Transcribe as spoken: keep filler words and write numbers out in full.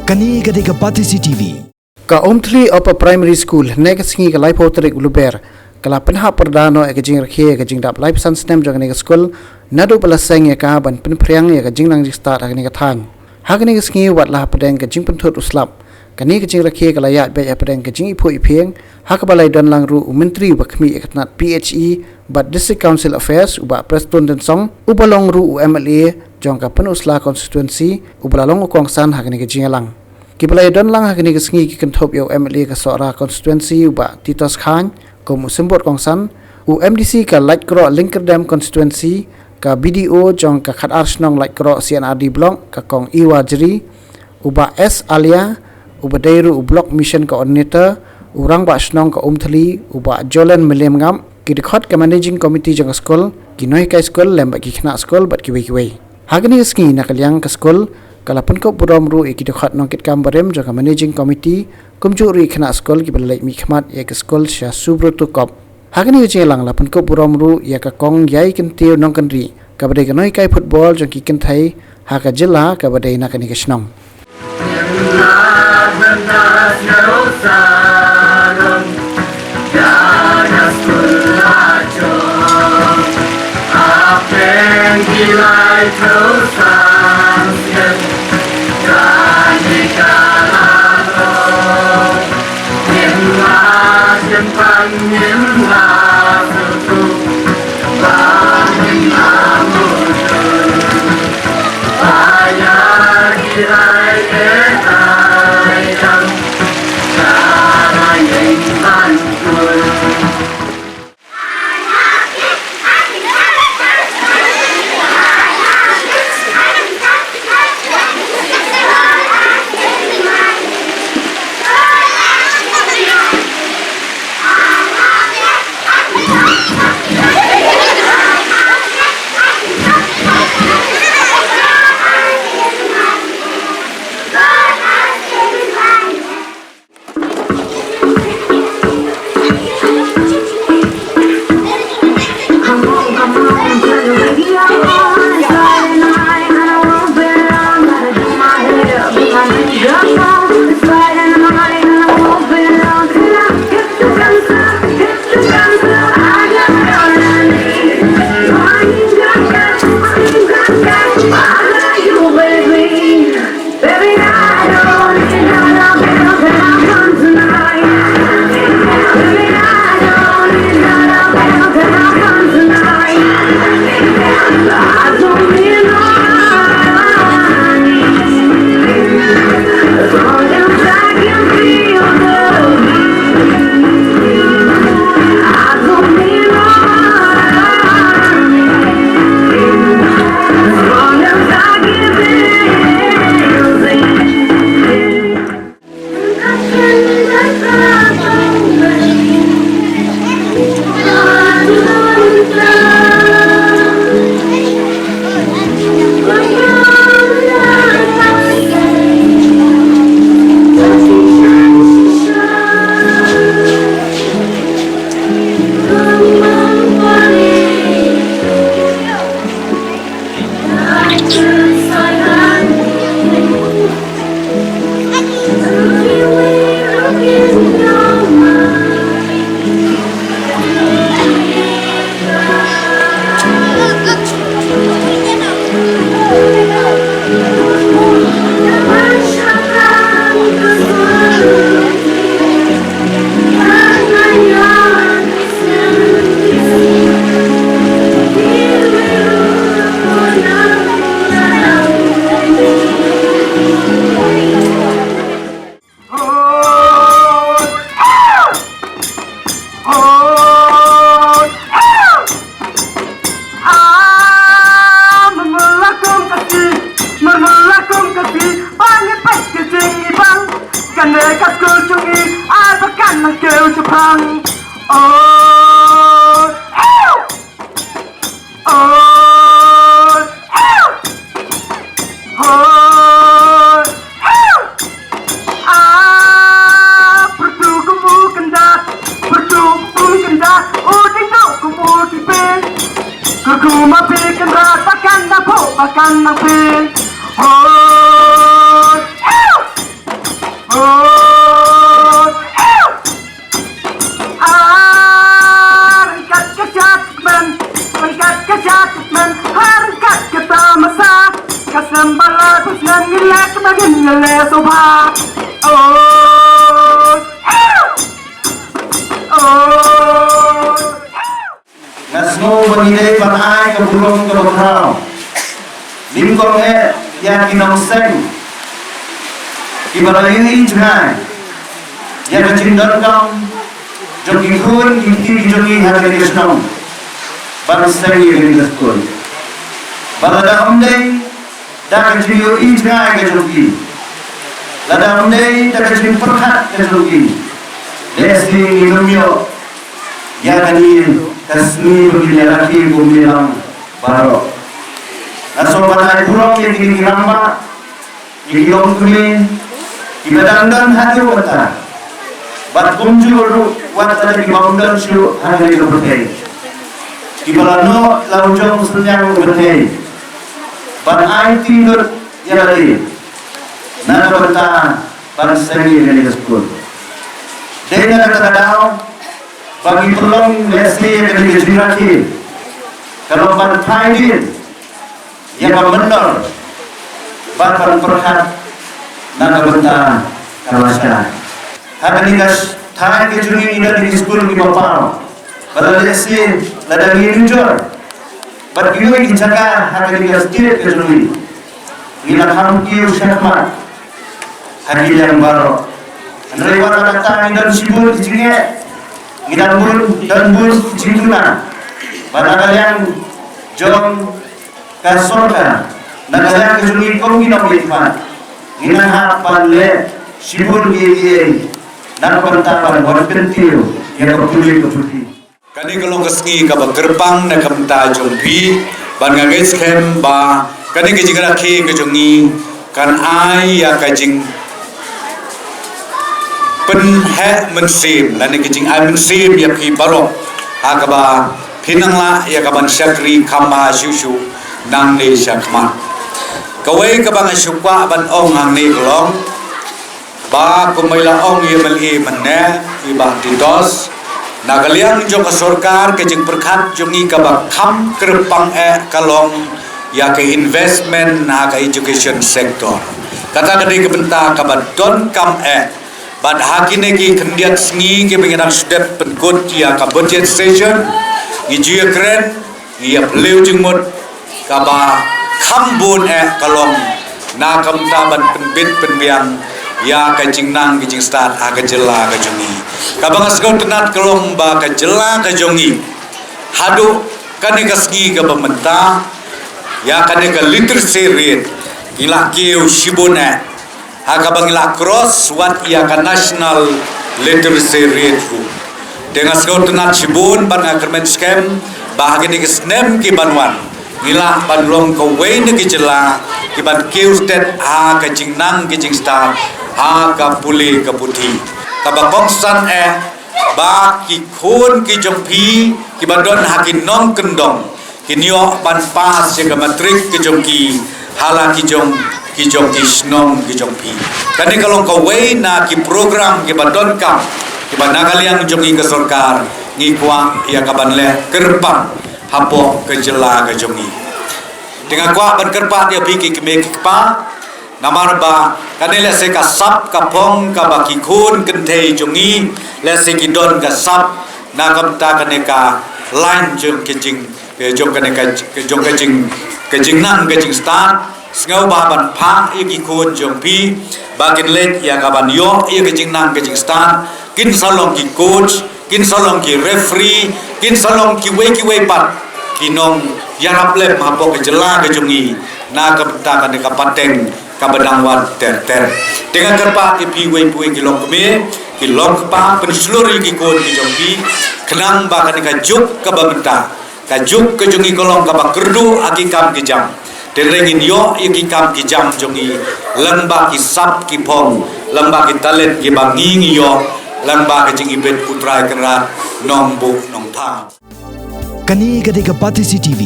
Kane ka dei ka Batesi T V. Ka Umthli Upper Primary School, hynne ka sngi ka laiphew tarik u Lber, ka la pynhap pyrda noh ïa ka jingrakhe ïa ka jingdap laiphew san snem jong kane ka skul, naduh ba la seng ïa ka ban pynphriang ïa ka jingnang jingstad ha kane ka thaiñ. Ha kane ka sngi wat la hapdeng ka jingpynthut u slap, kane ka jingrakhe ka la ïaid beit hapdeng ka jingiphuh iphieng, ha kaba la ïadon lang ruh u Myntri uba khmih ïa ka tnat P H E bad District Council Affairs, u Bah Prestone Tynsong, uba long ruh u M L A jong ka Pynursla Constituency, uba la long u kongsan ha kane ka jingïalang. Kiba la ïadon lang ha kane ka sngi ki kynthup ïa u M L A ka Sohra Constituency, u Bah Titos Chyne, kum u symbud kongsan, u M D C ka Laitkroh Lyngkyrdem Constituency, ka B D O jong ka khatar shnong Laitkroh C and R D Block, ka Kong Iwa Jri, u Bah S Alia, uba dei ruh u Block Mission Coordinator, u Rangbah Shnong ka Umthli, u Bah Jolen Mylliemngap, ki dkhot ka Managing Committee jong ka skul, ki nonghikai skul lem bad ki khynnah skul bad kiwei kiwei. Ha kane ka sngi na ka liang ka skul, ka la pynkup burom ruh ïa ki dkhot nongkitkam barim jong ka Managing Committee, kumjuh ruh ïa ki khynnah skul kiba la leit mihkhmat ïa ka skul sha Subroto Cup. Ha kane ka jingïalang la pynkup burom ruh ïa ka Kong Ïai Kyntiew Nongkynrih, kaba dei ka nonghikai football jong ki kynthei ha ka jylla, kaba dei na kane ka shnong. Hoi, hoi, ah, pyrtu kum u kyndat, pyrtu kum u kyndat, u ding duk kum u ki pe. Kyrkhu ma phi kyndat, ba kan da pho, ba kan da phi. Hoi, Ka madan nga leh sngewbha. Oh. Oh. Nga sngew ba ngi dei ban ai ka burom kaba khraw nyngkong eh ïa ki nongseng kiba la ïohi jngai ïa ka jingdonkam jong ki khun ki kti ki jong ngi ha kane ka shnong ban seng ïa kane ka skul. Ba lada ym dei da ka jingïohi jngai ka jong ki, lada ym dei da ka jingpyrkhat ka jong ki, lehse ngin ym ïoh ïa kane ka sngi ba ngin ïa rakhe kum balang baroh. Nga sngewbha ban ai burom ïa kine ki rangbah, ïa ki longkmie kiba dang don haduh mynta, bad kumjuh ruh wat la kiba ym don shuh ha kane ka pyrthei, kiba la noh la u jong u synñiang u pyrthei ban aiti lut ïa lade na ka bynta ban seng ïa kane ka skul. Dei na kata ka daw ba ngi pynlong lehse ïa kane ka jingrakhe ka long ban phai dien ïa ka mynder bad ban pyrkhat na ka bynta ka lashai. Ha kane ka thaiñ ka jong ngi ngi don ki skul kiba paw, bad lehse lada ngi nujor bad kiwei ki jaka ha kane ka state ka jong ngi, ngi la kham kiew shakhmat ha ki liang baroh. Hynrei wat la katta ngi don shibun ki jingeh, ngi don bun, don bun ki jingduna, bad na ka liang jong ka sorkar, na ka liang ka jong ngi kum ki nongmihkhmat, ngi nang hap ban leh shibun kiei kiei na ka bynta ban wan kyntiew ïa ka pule ka puthi. Kane ka long ka sngi kaba kyrpang na ka bynta jong phi, bad nga ngeit skhem ba kane ka jingrakhe ka jong ngi kan ai ïa ka jing pynheh mynsiem lane ka jingai mynsiem ïa phi baroh ha kaba phin nang lah ïa ka ban shakri kham bha shuh shuh nangne shakhmat. Kawei kaba nga shu kwah ban ong hangne ka long ba kumba i la ong i M L A mynne, i Bah Titos, na ka liang jong ka sorkar ka jingpyrkhat jong ngi kaba kham kyrpang eh ka long ïa ka investment ha ka education sector. Kata ka dei ka bynta kaba donkam eh. Bad ha kine ki khyndiat sngi kiba ngi dang shu dep pynkut ïa ka budget session, ngi ju ïakren, ngi ïa pynliew jingmut kaba kham bun eh ka long na ka bynta ban pynbit pynbiang ïa ka jingnang ka jingstad ha ka jylla ka jong ngi. Kaba nga sngewtynnat ka long ba ka jylla ka jong ngi haduh kane ka sngi kaba mynta, ïa kane ka literacy rate ngi la kiew shibun eh, ha kaba ngi la cross wat ïa ka national literacy rate ruh. Te nga sngewtynnat shibun bad nga kyrmen skhem ba ha kine ki snem ki ban wan ngi lah ban long kawei na ki jylla ki ban kiew stet ha ka jingnang ka jingstad ha ka pule ka puthi. Kaba kongsan eh ba ki khun ki jong phi kiba don ha ki nongkyndong kin ïoh ban pass ïa ka matric ka jong ki ha la ki jong ki jong ki shnong ki jong phi. Kane ka long kawei na ki program kiba donkam kiba na ka liang jong ngi ka sorkar ngi kwah ïa ka ban leh kyrpang hapoh ka jylla ka jong ngi. Te nga kwah ban kyrpad ïa phi ki kmie ki kpa, namar ba kane lehse ka sap ka phong kaba ki khun kynthei jong ngi lehse ki don ka sap na ka bynta kane ka line jong ka jing, jong kane ka, jong ka jing, ka jingnang ka jingstad. Sngewbha ban phah ïa ki khun jong phi ba kin leit ïa ka ban ïoh ïa ka jingnang ka jingstad, kin sa long ki coach, kin sa long ki referee, kin sa long kiwei kiwei pat ki nongïarap lem hapoh ka jylla ka jong ngi na ka bynta kane ka pateng kaba dang wan ter ter. Te nga kyrpad ïa phi wei pa wei ki longkmie ki longkpa, pynshlur ïa ki khun ki jong phi khnang ba kane ka juk kaba mynta, ka juk ka jong ngi ka long kaba kyrduh ha ki kam ki jam. Te hynrei ngin ïoh ïa ki kam ki jam jong ngi lyngba ki sap ki phong, lyngba ki talent kiba ngi ngi ïoh lyngba ka jingibit U Trai Kynrad Nongbuh Nongthaw. Kane ka dei ka Batesi T V.